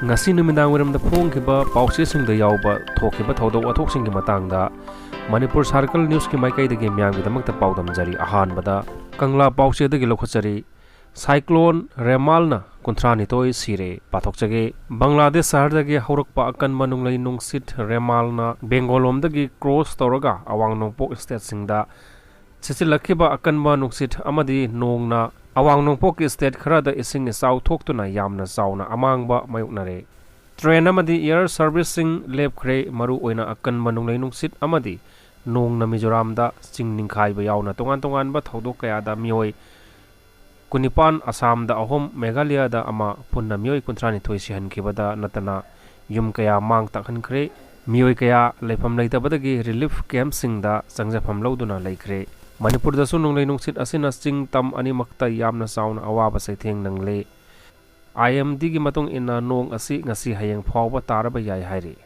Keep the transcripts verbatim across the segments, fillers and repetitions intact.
ꯉꯁꯤ ꯅꯨꯃꯤꯗꯥꯡ ꯋꯥꯏꯔꯝꯗ ꯐꯣꯡꯈꯤꯕ ꯄꯥꯎꯆꯦꯁꯤꯡꯗ ꯌꯥꯎꯕ ꯊꯣꯛꯈꯤꯕ ꯊꯧꯗꯣꯛ ꯋꯥꯊꯣꯛꯁꯤꯡꯒꯤ ꯃꯇꯥꯡꯗ ꯃꯅꯤꯄꯨꯔ ꯁꯥꯔꯀꯜ ꯅ꯭ꯌꯨꯁꯀꯤ ꯃꯥꯏꯀꯩꯗꯒꯤ ꯃꯤꯌꯥꯝꯒꯤꯗꯃꯛꯇ ꯄꯥꯎꯗꯝꯖꯔꯤ꯫ ꯑꯍꯥꯟꯕꯗ ꯀꯪꯂꯥ ꯄꯥꯎꯆꯦꯗꯒꯤ ꯂꯧꯈꯠꯆꯔꯤ꯫ ꯁꯥꯏꯀ꯭ꯂꯣꯟ ꯔꯦꯃꯥꯜꯅ ꯀꯨꯟꯊ꯭ꯔꯥꯅꯤꯊꯣꯏ ꯁꯤꯔꯦ꯫ ꯄꯥꯊꯣꯛꯆꯒꯦ꯫ ꯕꯪꯒ꯭ꯂꯥꯗꯦꯁ ꯁꯍꯔꯗꯒꯤ ꯍꯧꯔꯛꯄ ꯑꯀꯟꯕ ꯅꯣꯡꯂꯩ ꯅꯨꯡꯁꯤꯠ ꯔꯦꯃꯥꯜꯅ ꯕꯦꯡꯒꯣꯜ ꯂꯣꯝꯗꯒꯤ ꯀ꯭ꯔꯣꯁ ꯇꯧꯔꯒ ꯑꯋꯥꯡ ꯅꯣꯡꯄꯣꯛ ꯁ꯭ꯇꯦꯠꯁꯤꯡꯗ ꯁꯤꯠꯆꯤꯜꯂꯛꯈꯤꯕ ꯑꯀꯟꯕ ꯅꯨꯡꯁꯤꯠ ꯑꯃꯗꯤ ꯅꯣꯡꯅ ꯑꯋꯥꯡ ꯅꯣꯡꯄꯣꯛꯀꯤ ꯁ꯭ꯇꯦꯠ ꯈꯔꯗ ꯏꯁꯤꯡ ꯏꯆꯥꯎ ꯊꯣꯛꯇꯨꯅ ꯌꯥꯝꯅ ꯆꯥꯎꯅ ꯑꯃꯥꯡꯕ ꯃꯥꯌꯣꯛꯅꯔꯦ꯫ ꯇ꯭ꯔꯦꯟ ꯑꯃꯗꯤ ꯑꯦꯌꯔ ꯁꯔꯚꯤꯁꯁꯤꯡ ꯂꯦꯞꯈ꯭ꯔꯦ꯫ ꯃꯔꯨꯑꯣꯏꯅ ꯑꯀꯟꯕ ꯅꯣꯡꯂꯩ ꯅꯨꯡꯁꯤꯠ ꯑꯃꯗꯤ ꯅꯣꯡꯅ ꯃꯤꯖꯣꯔꯥꯝꯗ ꯆꯤꯡ ꯅꯤꯡꯈꯥꯏꯕ ꯌꯥꯎꯅ ꯇꯣꯉꯥꯟ ꯇꯣꯉꯥꯟꯕ ꯊꯧꯗꯣꯛ ꯀꯌꯥꯗ ꯃꯤꯑꯣꯏ ꯀꯨꯟꯅꯤꯄꯥꯟ, ꯑꯁꯥꯝꯗ ꯑꯍꯨꯝ, ꯃꯦꯘꯥꯂꯌꯥꯗ ꯑꯃ, ꯄꯨꯟꯅ ꯃꯤꯑꯣꯏ ꯀꯨꯟꯊ꯭ꯔꯥꯅꯤꯊꯣꯏ ꯁꯤꯍꯟꯈꯤꯕꯗ ꯅꯠꯇꯅ ꯌꯨꯝ ꯀꯌꯥ ꯃꯥꯡ ꯇꯥꯛꯍꯟꯈ꯭ꯔꯦ꯫ ꯃꯤꯑꯣꯏ ꯀꯌꯥ ꯂꯩꯐꯝ ꯂꯩꯇꯕꯗꯒꯤ ꯔꯤꯂꯤꯐ ꯀꯦꯝꯞꯁꯤꯡꯗ ꯆꯪꯖꯐꯝ ꯂꯧꯗꯨꯅ ꯂꯩꯈ꯭ꯔꯦ꯫ ꯃꯅꯤꯄꯨꯔꯗꯁꯨ ꯅꯣꯡꯂꯩ ꯅꯨꯡꯁꯤꯠ ꯑꯁꯤꯅ ꯆꯤꯡ ꯇꯝ ꯑꯅꯤꯃꯛꯇ ꯌꯥꯝꯅ ꯆꯥꯎꯅ ꯑꯋꯥꯕ ꯆꯩꯊꯦꯡ ꯅꯪꯂꯦ꯫ ꯑꯥꯏ ꯑꯦꯝ ꯗꯤꯒꯤ ꯃꯇꯨꯡ ꯏꯟꯅ ꯅꯣꯡ ꯑꯁꯤ ꯉꯁꯤ ꯍꯌꯦꯡ ꯐꯥꯎꯕ ꯇꯥꯔꯕ ꯌꯥꯏ ꯍꯥꯏꯔꯤ꯫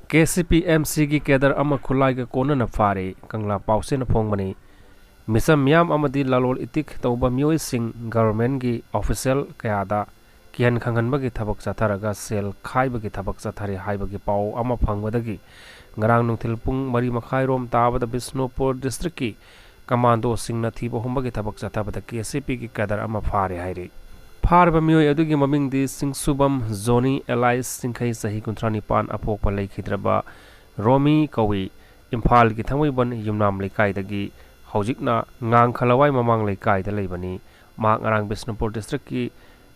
ꯀꯦ ꯁꯤ ꯄꯤ ꯑꯦꯝ ꯁꯤꯒꯤ ꯀꯦꯗꯔ ꯑꯃ ꯈꯨꯠꯂꯥꯏꯒ ꯀꯣꯟꯅꯅ ꯐꯥꯔꯦ꯫ ꯀꯪꯂꯥ ꯄꯥꯎꯆꯦꯅ ꯐꯣꯡꯕꯅꯤ꯫ ꯃꯤꯆꯝ ꯃꯤꯌꯥꯝ ꯑꯃꯗꯤ ꯂꯂꯣꯜ ꯏꯇꯤꯛ ꯇꯧꯕ ꯃꯤꯑꯣꯏꯁꯤꯡ ꯒꯚꯔꯟꯃꯦꯟꯠꯀꯤ ꯑꯣꯐꯤꯁꯤꯌꯦꯜ ꯀꯌꯥꯗ ꯀꯤꯍꯟ ꯈꯪꯍꯟꯕꯒꯤ ꯊꯕꯛ ꯆꯠꯊꯔꯒ ꯁꯦꯜ ꯈꯥꯏꯕꯒꯤ ꯊꯕꯛ ꯆꯠꯊꯔꯤ ꯍꯥꯏꯕꯒꯤ ꯄꯥꯎ ꯑꯃ ꯐꯪꯕꯗꯒꯤ ꯉꯔꯥꯡ ꯅꯨꯡꯊꯤꯜ ꯄꯨꯡ ꯃꯔꯤ ꯃꯈꯥꯏꯔꯣꯝ ꯇꯥꯕꯗ ꯕꯤꯁꯅꯨꯄꯨꯔ ꯗꯤꯁꯇ꯭ꯔꯤꯛꯀꯤ ꯀꯃꯥꯟꯗꯣꯁꯤꯡꯅ ꯊꯤꯕ ꯍꯨꯝꯕꯒꯤ ꯊꯕꯛ ꯆꯠꯊꯕꯗ ꯀꯦ ꯁꯤ ꯄꯤꯒꯤ ꯀꯦꯗꯔ ꯑꯃ ꯐꯥꯔꯦ ꯍꯥꯏꯔꯤ꯫ ꯐꯥꯔꯕ ꯃꯤꯑꯣꯏ ꯑꯗꯨꯒꯤ ꯃꯃꯤꯡꯗꯤ ꯁꯤꯡꯁꯨꯕꯝ ꯖꯣꯅꯤ ꯑꯦꯂꯥꯏꯁ ꯆꯤꯡꯈꯩ, ꯆꯍꯤ ꯀꯨꯟꯊ꯭ꯔꯥ ꯅꯤꯄꯥꯟ, ꯑꯄꯣꯛꯄ ꯂꯩꯈꯤꯗ꯭ꯔꯕ ꯔꯣꯃꯤ ꯀꯧꯏ꯫ ꯏꯝꯐꯥꯜꯒꯤ ꯊꯥꯡꯃꯩꯕꯟ ꯌꯨꯝꯅꯥꯝ ꯂꯩꯀꯥꯏꯗꯒꯤ ꯍꯧꯖꯤꯛꯅ ꯉꯥꯡꯈꯂꯋꯥꯏ ꯃꯃꯥꯡ ꯂꯩꯀꯥꯏꯗ ꯂꯩꯕꯅꯤ꯫ ꯃꯍꯥꯛ ꯉꯔꯥꯡ ꯕꯤꯁꯅꯨꯄꯨꯔ ꯗꯤꯁꯇ꯭ꯔꯤꯛꯀꯤ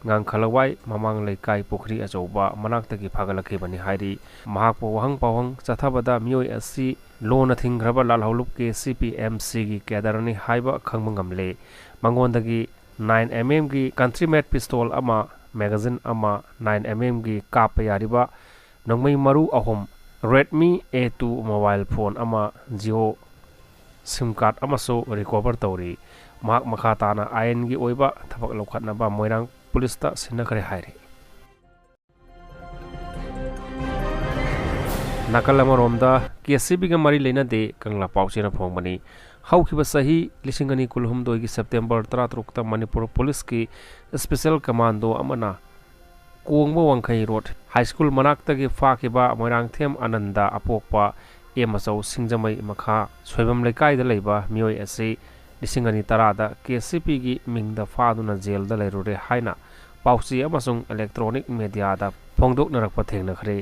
ꯉꯥꯡꯈꯂꯋꯥꯏ ꯃꯃꯥꯡ ꯂꯩꯀꯥꯏ ꯄꯨꯈ꯭ꯔꯤ ꯑꯆꯧꯕ ꯃꯅꯥꯛꯇꯒꯤ ꯐꯥꯒꯠꯂꯛꯈꯤꯕꯅꯤ ꯍꯥꯏꯔꯤ꯫ ꯃꯍꯥꯛꯄꯨ ꯋꯥꯍꯪ ꯄꯥꯎꯍꯪ ꯆꯠꯊꯕꯗ ꯃꯤꯑꯣꯏ ꯑꯁꯤ ꯂꯣꯟꯅ ꯊꯤꯡꯈ꯭ꯔꯕ ꯂꯥꯜꯍꯧꯂꯨꯞ ꯀꯦ ꯁꯤ ꯄꯤ ꯑꯦꯝ ꯁꯤꯒꯤ ꯀꯦꯗꯔꯅꯤ ꯍꯥꯏꯕ ꯈꯪꯕ ꯉꯝꯂꯦ꯫ ꯃꯉꯣꯟꯗꯒꯤ ꯅꯥꯏꯟ ꯑꯦꯝ ꯑꯦꯝꯒꯤ ꯀꯟꯇ꯭ꯔꯤ ꯃꯦꯠ ꯄꯤꯁꯇꯣꯜ ꯑꯃ, ꯃꯦꯒꯥꯖꯤꯟ ꯑꯃ, ꯅꯥꯏꯟ ꯑꯦꯝ ꯑꯦꯝꯒꯤ ꯀꯥꯞꯄ ꯌꯥꯔꯤꯕ ꯅꯣꯡꯃꯩ ꯃꯔꯨ ꯑꯍꯨꯝ, ꯔꯦꯗꯃꯤ ꯑꯦ ꯇꯨ ꯃꯣꯕꯥꯏꯜ ꯐꯣꯟ ꯑꯃ, ꯖꯤꯑꯣ ꯁꯤꯝ ꯀꯥꯔꯗ ꯑꯃꯁꯨ ꯔꯤꯀꯣꯚꯔ ꯇꯧꯔꯤ꯫ ꯃꯍꯥꯛ ꯃꯈꯥ ꯇꯥꯅ ꯑꯥꯏꯟꯒꯤ ꯑꯣꯏꯕ ꯊꯕꯛ ꯂꯧꯈꯠꯅꯕ ꯃꯣꯏꯔꯥꯡ ꯄꯨꯂꯤꯁꯇ ꯁꯤꯟꯅꯈ꯭ꯔꯦ ꯍꯥꯏꯔꯤ꯫ ꯅꯥꯀꯜ ꯑꯃꯔꯣꯝꯗ, ꯀꯦ ꯁꯤ ꯕꯤꯒ ꯃꯔꯤ ꯂꯩꯅꯗꯦ ꯀꯪꯂꯥ ꯄꯥꯎꯆꯦꯅ ꯐꯣꯡꯕꯅꯤ꯫ ꯍꯧꯈꯤꯕ ꯆꯍꯤ ꯂꯤꯁꯤꯡ ꯑꯅꯤ ꯀꯨꯟꯍꯨꯝꯗꯣꯏꯒꯤ ꯁꯦꯞꯇꯦꯝꯕꯔ ꯇꯔꯥꯇꯔꯨꯛꯇ ꯃꯅꯤꯄꯨꯔ ꯄꯨꯂꯤꯁꯀꯤ ꯁ꯭ꯄꯦꯁꯦꯜ ꯀꯃꯥꯟꯗꯣ ꯑꯃꯅ Kongba Wangkhei road high school ꯃꯅꯥꯛꯇꯒꯤ ꯐꯥꯈꯤꯕ ꯃꯣꯏꯔꯥꯡꯊꯦꯝ ꯑꯅꯟꯗ ꯑꯄꯣꯛꯄ ꯑꯦꯝ ꯑꯆꯧ ꯁꯤꯡꯖꯃꯩ ꯃꯈꯥ ꯁꯣꯏꯕꯝ ꯂꯩꯀꯥꯏꯗ ꯂꯩꯕ ꯃꯤꯑꯣꯏ ꯑꯁꯤ ꯂꯤꯁꯤꯡ ꯑꯅꯤ ꯇꯔꯥꯗ ꯀꯦ ꯁꯤ ꯄꯤꯒꯤ ꯃꯤꯡꯗ ꯐꯥꯗꯨꯅ ꯖꯦꯜꯗ ꯂꯩꯔꯨꯔꯦ ꯍꯥꯏꯅ ꯄꯥꯎꯆꯦ ꯑꯃꯁꯨꯡ ꯏꯂꯦꯛꯇ꯭ꯔꯣꯅꯤꯛ ꯃꯦꯗꯤꯌꯥꯗ ꯐꯣꯡꯗꯣꯛꯅꯔꯛꯄ ꯊꯦꯡꯅꯈ꯭ꯔꯦ꯫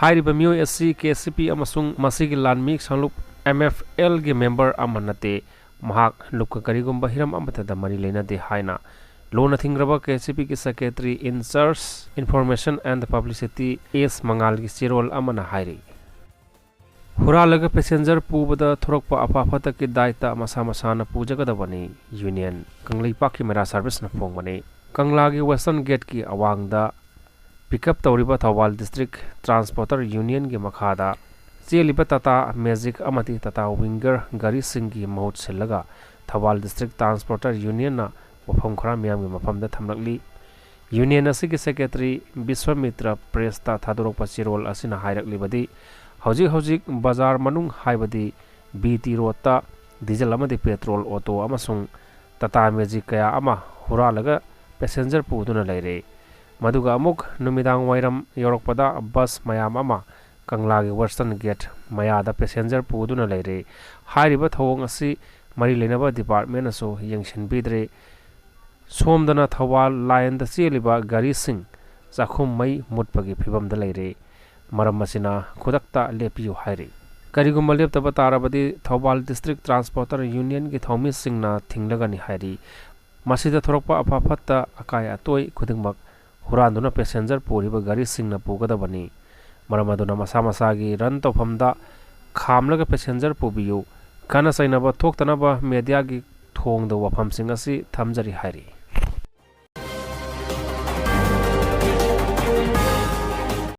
ꯍꯥꯏꯔꯤꯕ ꯃꯤꯑꯣꯏ ꯑꯁꯤ ꯀꯦ ꯁꯤ ꯄꯤ ꯑꯃꯁꯨꯡ ꯃꯁꯤꯒꯤ ꯂꯥꯟꯃꯤ ꯁꯪꯂꯨꯞ ꯑꯦꯝ ꯑꯦꯐ ꯑꯦꯜꯒꯤ ꯃꯦꯝꯕꯔ ꯑꯃ ꯅꯠꯇꯦ꯫ ꯃꯍꯥꯛ ꯂꯨꯞꯀ ꯀꯔꯤꯒꯨꯝꯕ ꯍꯤꯔꯝ ꯑꯃꯠꯇꯗ ꯃꯔꯤ ꯂꯩꯅꯗꯦ ꯍꯥꯏꯅ ꯂꯨꯅ ꯊꯤꯡꯈ꯭ꯔꯕ ꯀꯦ ꯁꯤ ꯄꯤꯒꯤ secretary in charge information and publicity ꯑꯦꯁ ꯃꯉꯥꯜꯒꯤ ꯆꯦꯔꯣꯜ ꯑꯃꯅ ꯍꯥꯏꯔꯤ꯫ ꯍꯨꯔꯥꯜꯂꯒ ꯄꯦꯁꯦꯟꯖꯔ ꯄꯨꯕꯗ ꯊꯣꯔꯛꯄ ꯑꯐ ꯐꯠꯇꯒꯤ ꯗꯥꯏꯇ ꯃꯁꯥ ꯃꯁꯥꯅ ꯄꯨꯖꯒꯗꯕꯅꯤ꯫ ꯌꯨꯅꯤꯌꯟ ꯀꯪꯂꯩꯄꯥꯛꯀꯤ ꯃꯩꯔꯥ ꯁꯥꯔꯚꯤꯁꯅ ꯐꯣꯡꯕꯅꯤ꯫ ꯀꯪꯂꯥꯒꯤ ꯋꯦꯁꯇꯔꯟ ꯒꯦꯠꯀꯤ ꯑꯋꯥꯡꯗ ꯄꯤꯛ ꯑꯞ ꯇꯧꯔꯤꯕ ꯊꯧꯕꯥꯜ ꯗꯤꯁꯇ꯭ꯔꯤꯛ ꯇ꯭ꯔꯥꯟꯁꯄꯣꯔꯇꯔ ꯌꯨꯅꯤꯌꯟꯒꯤ ꯃꯈꯥꯗ ꯆꯦꯜꯂꯤꯕ ꯇꯥꯇꯥ ꯃꯦꯖꯤꯛ ꯑꯃꯗꯤ ꯇꯥꯇꯥ ꯋꯤꯡꯒꯔ ꯒꯥꯔꯤꯁꯤꯡꯒꯤ ꯃꯍꯨꯠ ꯁꯤꯜꯂꯒ ꯊꯧꯕꯥꯜ ꯗꯤꯁꯇ꯭ꯔꯤꯛ ꯇ꯭ꯔꯥꯟꯁꯄꯣꯔꯇꯔ ꯌꯨꯅꯤꯌꯟꯅ ꯋꯥꯐꯝ ꯈꯔ ꯃꯤꯌꯥꯝꯒꯤ ꯃꯐꯝꯗ ꯊꯝꯂꯛꯂꯤ꯫ ꯌꯨꯅꯤꯌꯟ ꯑꯁꯤꯒꯤ secretary ꯕꯤꯁ꯭ꯋꯥꯃꯤꯇ꯭ꯔ ꯄ꯭ꯔꯦꯁꯇ ꯊꯥꯗꯣꯔꯛꯄ ꯆꯦꯔꯣꯜ ꯑꯁꯤꯅ ꯍꯥꯏꯔꯛꯂꯤꯕꯗꯤ, ꯍꯧꯖꯤꯛ ꯍꯧꯖꯤꯛ ꯕꯖꯥꯔ ꯃꯅꯨꯡ ꯍꯥꯏꯕꯗꯤ ꯕꯤ ꯇꯤ ꯔꯣꯗꯇ ꯗꯤꯖꯜ ꯑꯃꯗꯤ ꯄꯦꯇ꯭ꯔꯣꯜ ꯑꯣꯇꯣ ꯑꯃꯁꯨꯡ ꯇꯥꯇꯥ ꯃꯦꯖꯤꯛ ꯀꯌꯥ ꯑꯃ ꯍꯨꯔꯥꯜꯂꯒ ꯄꯦꯁꯦꯟꯖꯔ ꯄꯨꯗꯨꯅ ꯂꯩꯔꯦ꯫ ꯃꯗꯨꯒ ꯑꯃꯨꯛ ꯅꯨꯃꯤꯗꯥꯡ ꯋꯥꯏꯔꯝ ꯌꯧꯔꯛꯄꯗ ꯕꯁ ꯃꯌꯥꯝ ꯑꯃ ꯀꯪꯂꯥꯒꯤ ꯋꯦꯁꯇꯔꯟ ꯒꯦꯠ ꯃꯌꯥꯗ ꯄꯦꯁꯦꯟꯖꯔ ꯄꯨꯗꯨꯅ ꯂꯩꯔꯦ꯫ ꯍꯥꯏꯔꯤꯕ ꯊꯧꯑꯣꯡ ꯑꯁꯤ ꯃꯔꯤ ꯂꯩꯅꯕ ꯗꯤꯄꯥꯔꯠꯃꯦꯟꯅꯁꯨ ꯌꯦꯡꯁꯤꯟꯕꯤꯗ꯭ꯔꯦ꯫ ꯁꯣꯝꯗꯅ ꯊꯧꯕꯥꯜ ꯂꯥꯏꯟꯗ ꯆꯦꯜꯂꯤꯕ ꯒꯥꯔꯤꯁꯤꯡ ꯆꯥꯛꯈꯨꯝ ꯃꯩ ꯃꯨꯠꯄꯒꯤ ꯐꯤꯕꯝꯗ ꯂꯩꯔꯦ꯫ ꯃꯔꯝ ꯑꯁꯤꯅ ꯈꯨꯗꯛꯇ ꯂꯦꯞꯄꯤꯌꯨ ꯍꯥꯏꯔꯤ꯫ ꯀꯔꯤꯒꯨꯝꯕ ꯂꯦꯞꯇꯕ ꯇꯥꯔꯕꯗꯤ ꯊꯧꯕꯥꯜ ꯗꯤꯁꯇ꯭ꯔꯤꯛ ꯇ꯭ꯔꯥꯟꯁꯄꯣꯔꯇꯔ ꯌꯨꯅꯤꯌꯟꯒꯤ ꯊꯧꯃꯤꯁꯤꯡꯅ ꯊꯤꯡꯂꯒꯅꯤ ꯍꯥꯏꯔꯤ꯫ ꯃꯁꯤꯗ ꯊꯣꯔꯛꯄ ꯑꯐ ꯐꯠꯇ ꯑꯀꯥꯏ ꯑꯇꯣꯏ ꯈꯨꯗꯤꯡꯃꯛ ꯍꯨꯔꯥꯟꯗꯨꯅ ꯄꯦꯁꯦꯟꯖꯔ ꯄꯨꯔꯤꯕ ꯒꯥꯔꯤꯁꯤꯡꯅ ꯄꯨꯒꯗꯕꯅꯤ꯫ ꯃꯔꯝ ꯑꯗꯨꯅ ꯃꯁꯥ ꯃꯁꯥꯒꯤ ꯔꯟ ꯇꯧꯐꯝꯗ ꯈꯥꯝꯂꯒ ꯄꯦꯁꯦꯟꯖꯔ ꯄꯨꯕꯤꯌꯨ꯫ ꯈꯠꯅ ꯆꯩꯅꯕ ꯊꯣꯛꯇꯅꯕ ꯃꯦꯗꯤꯌꯥꯒꯤ ꯊꯣꯡꯗ ꯋꯥꯐꯝꯁꯤꯡ ꯑꯁꯤ ꯊꯝꯖꯔꯤ ꯍꯥꯏꯔꯤ꯫